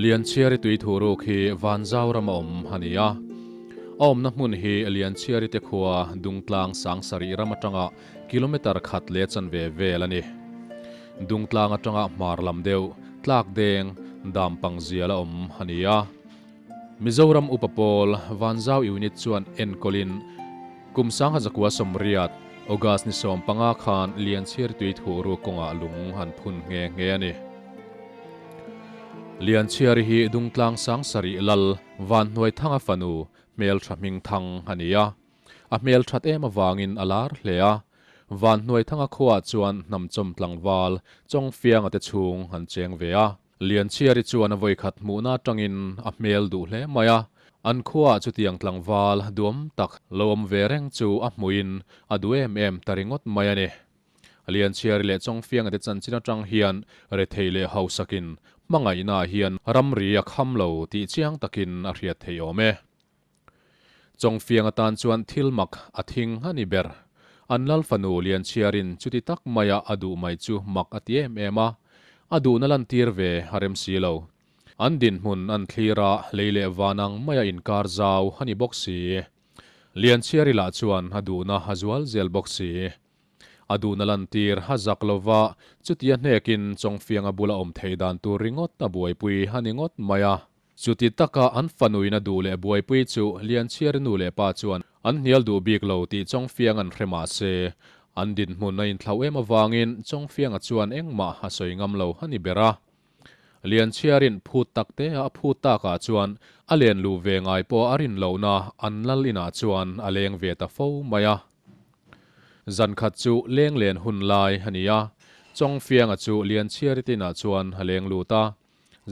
Lianchhiari tui thuruk hi Vanzau rama awm a ni a. A awmna hmun hi Lianchhiari te khua Dungtlang Sangsarih ram atanga kilometre khat leh chanve vel a ni. Dungtlang atanga hmar lam deuh tlak deng Dampang ziala awm a ni a. Mizoram Upa Pawl Vanzau Unit chuan enkawlin kum 1980, August ni 15 khan Lianchhiari tui thuhruk kawngah lung an phun nghe nghe a ni. Lianchhiari hi Dungtlang Sangsarih Lal Vanhnuaithanga fanu hmeltha hmingthang a ni a. A hmelthat em avangin a lar hle a. Vanhnuaithanga khuaah chuan hnamchawm tlangval Chawngfianga te chhung an cheng ve a. Lianchhiari chuan a vawikhat hmuhna atangin a hmel duh hle mai a. An khuaah chutiang tlangval duam tak lo awm ve reng chu a hmuhin a duh em em ta ringawt mai a ni. Lianchhiari leh Chawngfianga te chanchin atang hian rethei leh hausakin hmangaihnaah hian ramri a kham lo tih chiang takin a hriat theih awm e. Chawngfianga tan chuan thil mak a thing a ni ber. An lal fanu Lianchhiarin chuti tak maia a duh mai chu mak a ti em em a, a duhna lantir ve a rem si lo. An dinhmun an thlir a, lei leh van ang maia inkar zau a ni bawk si. Lianchhiari lah chuan a duhna a zual zel bawk si. A duhna lantir a zak lova, chutia hnekin Chawngfianga bula awm thei dan tur ringawt a buaipui a ni ngawt mai a. Chuti taka an fanuin a duh leh buaipui chu Lianchhiari nu leh pa chuan an hnial duh bik lo tih Chawngfiang an hre mah se, an dinhmun a inthlauh em avangin Chawngfianga chuan engmah a sawi ngam lo a ni ber a. Lianchhiarin phut tak te a phut takah chuan a len luh ve ngai pawh a rin lohna an lal inah chuan a leng ve ta fo mai a. Zan khat chu leng len hun lai a ni a, Chawngfianga chu Lianchhiari tinah chuan a leng lut a.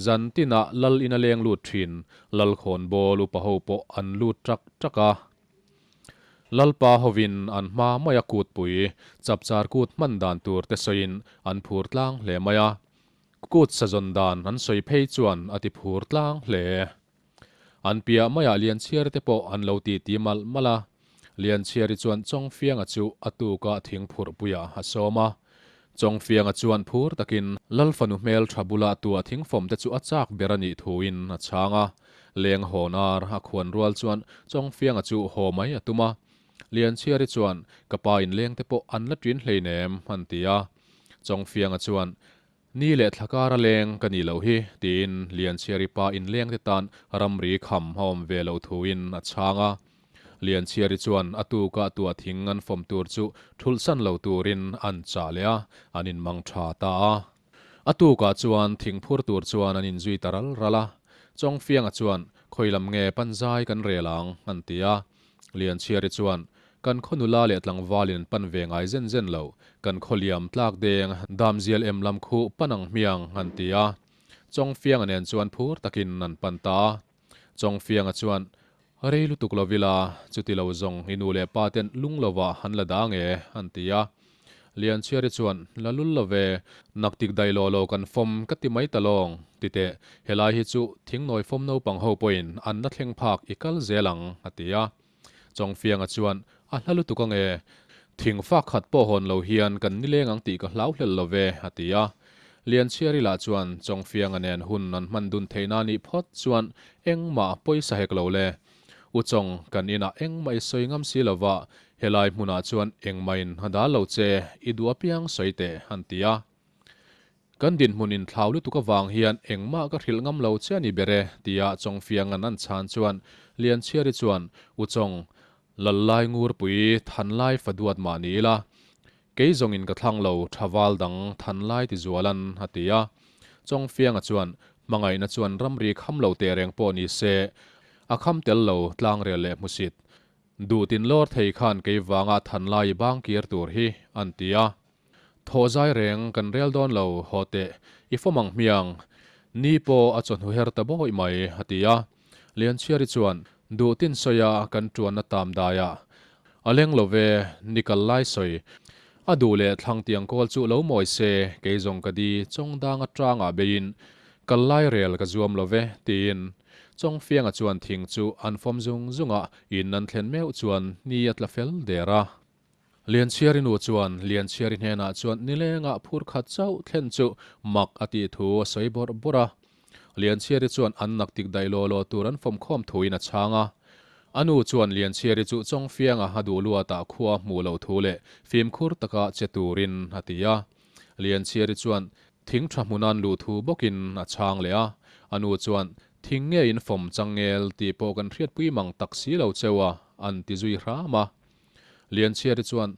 Zan tinah lal ina leng lut thin Lalkhawnbawl upa ho pawh an lut ṭak ṭak a. Lalpa hovin an hma maia kutpui chapchar kut hman dan tur te sawiin an phur tlang hle mai a. Kut sazawn dan an sawi phei chuan a ti phur tlang hle. An piah maiah Lianchhiari te pawh an lo ti ti malh malh a. Lianchhiari chuan Chawngfianga chu a tuka thing phurhpuiah a sawm a. Chawngfianga chuan phur takin Lal fanu hmel tha bula tua thingfawm te chu a chak ber a nih thuin a chhang a. Leng hawn ar a khuan rual chuan Chawngfianga chu haw mai a tum a. Lianchhiari chuan, Ka pa inleng te pawh an la ṭin hleinem, an ti a. Chawngfianga chuan, Ni leh thla kara leng ka nih loh hi, tiin Lianchhiari pa inleng te tan ramri kham a awm ve loh thuin a chhang a. Lianchhiari chuan a tuka tua thing an fawm tur chu thulhsan lo turin an chah leh a, an inmang tha ta a. A tukah chuan thing phur tur chuan an inzui ta ral ral a. Chawngfianga chuan, Khawi lam nge panzai kan rel ang? an ti a. Lianchhiari chuan, Kan khaw nula leh tlangvalin an pan ve ngai zen zen lo, kan khaw liam tlak deng, damzial em lam khuh pan ang hmiang, an ti a. Chawngfianga nen chuan phur takin an pan ta a. Chawngfianga chuan, Rei lutuk lo ila, chuti lo zawng i nu leh pa ten lung lovah an la dang e, an ti a. Lianchhiari chuan, La lul lo ve, naktik daih law law kan fawm ka ti mai ta lawng, ti teh, helai hi chu thingnawi fawm naupang ho pawhin an la thleng phak i kal zel ang, a ti a. Chawngfianga chuan, A hla lutuk ange, thing fak khat pawh hawn lo hian kan nileng ang tih ka hlau hlel lo ve, a ti a. Lianchhiari lah chuan Chawngfianga nen hun an hman dun theihna nih phawt chuan engmah pawisa hek lo le. U Chawng, kan inah engmah i sawi ngam si lova, helai hmunah chuan engmahin a dal lo che, i duh apiang sawi teh, an ti a. Kan dinhmun inthlau lutuk avang hian engmah ka hrilh ngam lo che a ni ber e, tia Chawngfianga'n an chhan chuan Lianchhiari chuan, U Chawng, Lallai Ngurpui thanlai fa duat mah ni ila, kei zawngin ka thlang lo thaval dang thanlai ti zualan, a ti a. Chawngfianga chuan, Hmangaihna chuan ramri kham lo teh reng pawh ni se, a kham tel lo tlangrel leh hmusit. Duhtin lawr thei khan kei vanga thanlai i bang kir tur hi, an ti a. Thaw zai reng kan rel dawn lo, haw teh, i fawm ang hmiang. Ni pawh a chawhnu her ta bawih mai, a ti a. Lianchhiari chuan, Duh tin sawi a, kan tuanna tam dai a. A leng lo ve, ni kal lai sawi. A duh leh thlang tiang kawl chu lo mawi se, kei zawng ka di chawng dang atangah beiin kal lai rel ka zuam lo ve, tiin Chawngfianga chuan thing chu an fawm zung zung a, in an thlen meuh chuan ni a tla fel der a. Lianchhiari nu chuan Lianchhiari hnenah chuan nilengah phur khat chauh thlen chu mak a tih thu a sawi bawrh bawrh a. Lianchhiari chuan an naktik daih law law tur an fawm khawm thuin a chhang a. A nu chuan Lianchhiari chu Chawngfianga a duh luatah khua hmuh loh thu leh fimkhur taka che turin a ti a. Lianchhiari chuan thing tha hmunan luh thu bawkin a chhang leh a. A nu chuan Thing nge in fawm changel tih pawh kan hriatpui mang tak si lo cheu a, an ti zui hram a. Lianchhiari chuan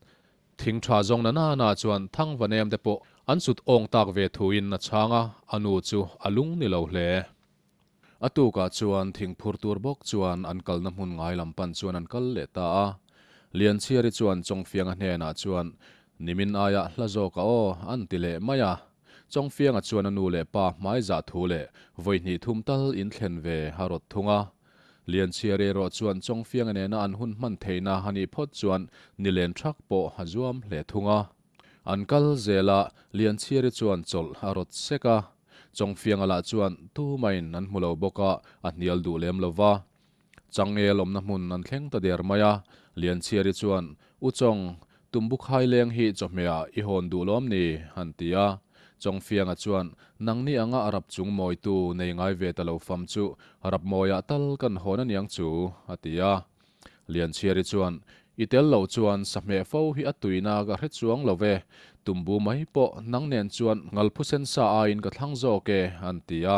Thing tha zawng na na na chuan Thangvanem te pawh an sut awng tak ve thuin a chhang a, a nu chu a lung ni lo hle. A tukah chuan thing phur tur bawk chuan an kalna hmun ngai lam pan chuan an kal leh ta a. Lianchhiari chuan Chawngfianga hnenah chuan, Nimin aia hla zawk a aw, an ti leh mai a. Chawngfianga chuan a nu leh pa hmai zah thu leh vawi hnih thum tal in thlen ve a rawt thung a. Lianchhiari erawh chuan Chawngfianga nena an hun hman theihna a nih phawt chuan nilen thak pawh a zuam hle thung a. An kal zel a, Lianchhiari chuan chawlh a rawt sek a. Chawngfianga lah chuan tumain an hmu lo bawk a, a hnial duh lem lo va. Changel awmna hmun an thleng ta der mai a, Lianchhiari chuan, U Chawng, Tumbukhai leng hi chawhmehah i hawn duh lawm ni? han ti a. Chawngfianga chuan, Nangni anga a rap chung mawitu nei ngai ve ta lo fam chu rap mawiah tal kan hawn aniang chu, a ti a. Lianchhiari chuan, I tel loh chuan sahmeh fo hi a tuina ka hre chuang lo ve, tumbu mai pawh nang nen chuan ngalphusen sa aiin ka thlang zawk e, an ti a.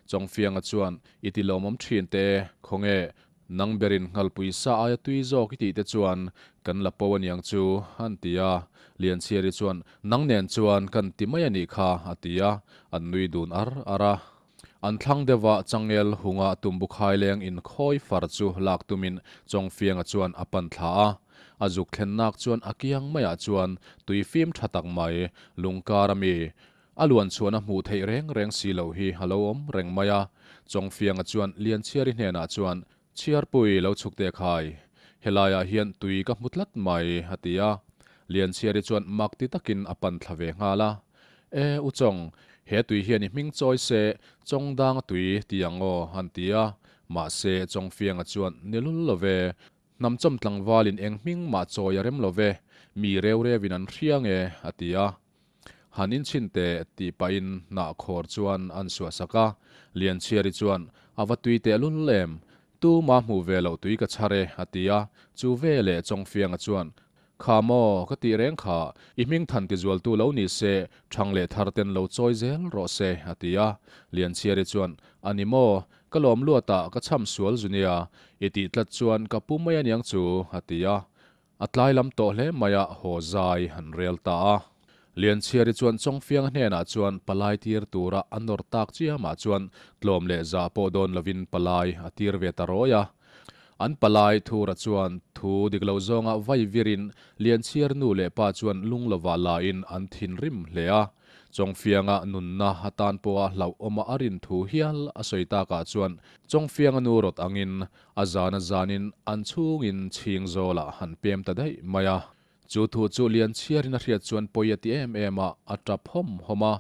Chawngfianga chuan, I ti lawmawm thin te, khawnge, nang berin ngalpui sa aia tui zawk i tih te chuan kan la po aniang chu, an ti a. Lianchhiari chuan, Nang nen chuan kan ti mai anih kha, a ti a, an nui dun ar ar a. An thlang deuhva changel hunga tumbukhai leng inkhawi far chu lak tumin Chawngfianga chuan a pan thla a. A zuk thlennak chuan a kiang maiah chuan tui fim tha tak mai, lungkar ami, a luan chhuahna hmuh theih reng reng si loh hi a lo awm reng mai a. Chawngfianga chuan Lianchhiari hnenah chuan, Chhiarpui lo chhuk teh khai, helaiah hian tui ka hmu tlat mai, a ti a. Lianchhiari chuan mak ti takin a pan thla ve nghal a. E, U Chawng, he tui hian i hming chawi se, Chawng danga tui ti ang aw, an ti a. Mahse, Chawngfianga chuan, Ni lul lo ve, hnamchawm tlangvalin eng hming mah chawi a rem lo ve, mi reu reuin an hria nge, a ti a. Han inchhin teh tih pahin hnah khawr chuan an suahsak a, Lianchhiari chuan, A va tui teh lul em? Tuma hmuh ve loh tui ka chhar e, a ti a. Chu ve leh Chawngfianga chuan, Kha maw, ka tih reng kha, i hming than tizualtu lo ni se, thang leh thar ten lo chawi zel rawh se, a ti a. Lianchhiari chuan, A ni maw, ka lawm luatah ka chham sual zu nia, i tih tlat chuan ka pu mai aniang chu, a ti a. A tlai lam tawh hle mai a, haw zai an rel ta a. Lianchhiari chuan Chawngfianga hnenah chuan palai tir tura a nawr tak chiamah chuan tlawm leh zah pawh dawn lovin palai a tir ve ta rawi a. An palai Thura chuan thu dik lo zawnga vai virin Lianchhiar nu leh pa chuan lung lovah lain an thinrim hle a. Chawngfianga nunna atan pawha hlauhawma a rin thu hial a sawi takah chuan Chawngfianga nu rawt angin A zan a zanin an chhungin chhing zawlah han pem ta daih mai a. Chu thu chu lian chhiarin a hriat chuan pawi a ti em em a, a tap hawm hawm a.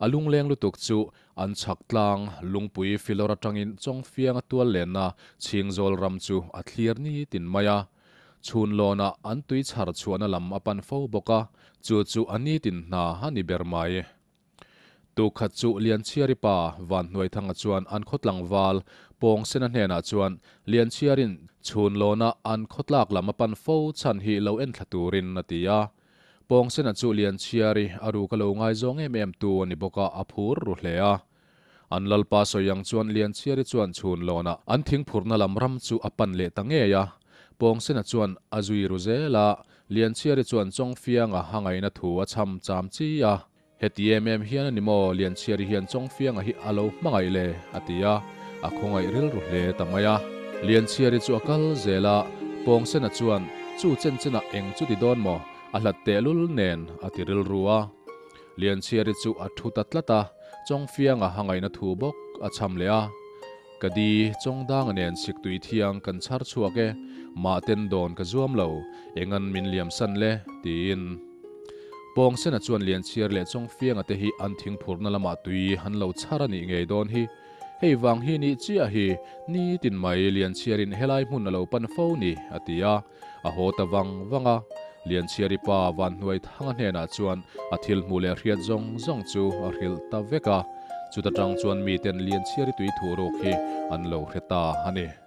A lungleng lutuk chu an chhak tlang lungpui filawr atangin Chawngfianga tual lenna chhing zawl ram chu a thlir nitin mai a. Chhun lawnah an tui chhar chhuahna lam a pan fo bawk a, chu chu a nitin hna a ni ber mai. Tukhat chu Lianchhiari pa Vanhnuaithanga chuan an khaw tlangval Pawngsena hnenah chuan Lianchhiarin chhun lawna an khaw tlak lam a pan fo chhan hi lo en thla turin a ti a. Pawngsena chu Lianchhiari a ruk a lo ngaizawng em em tu a ni bawk a, a phur ru hle a. An lalpa sawi ang chuan Lianchhiari chuan chhun lawna an thingphurna lam ram chu a pan leh ta ngei a. Pawngsena chuan a zui ru zel a, Lianchhiari chuan Chawngfianga hangaina thu a chham cham chi a. Heti em em hian a ni maw, Lianchhiari hian Chawngfianga hi a lo hmangaih le, a ti a, a khawngaih rilru hle ta mai a. Lianchhiari chu a kal zel a, Pawngsena chuan, Chu chen chenah eng chu ti dawn maw, a hlat tehlul nen, a ti rilru a. Lianchhiari chu a thu ta tlat a, Chawngfianga hangaihna thu bawk a chham leh a. Ka di, Chawngdanga nen siktui thiang kan chhar chhuak e, mahten dawn ka zuam lo, engan min liamsan le, tiin. Pawngsena chuan Lianchhiar leh Chawngfianga te hi an thingphurna lamah tui an lo chhar a nih ngei dawn hi. Hei vang hi nih chiah hi, nitin mai Lianchhiarin helai hmun a lo pan fo ni, a ti a. A haw ta vang vang a. Lianchhiari pa Vanhnuaithanga hnenah chuan a thil hmuh leh hriat zawng zawng chu a hrilh ta vek a. Chuta tang chuan miten Lianchhiari tui thuhruk hi an lo hre ta a ni.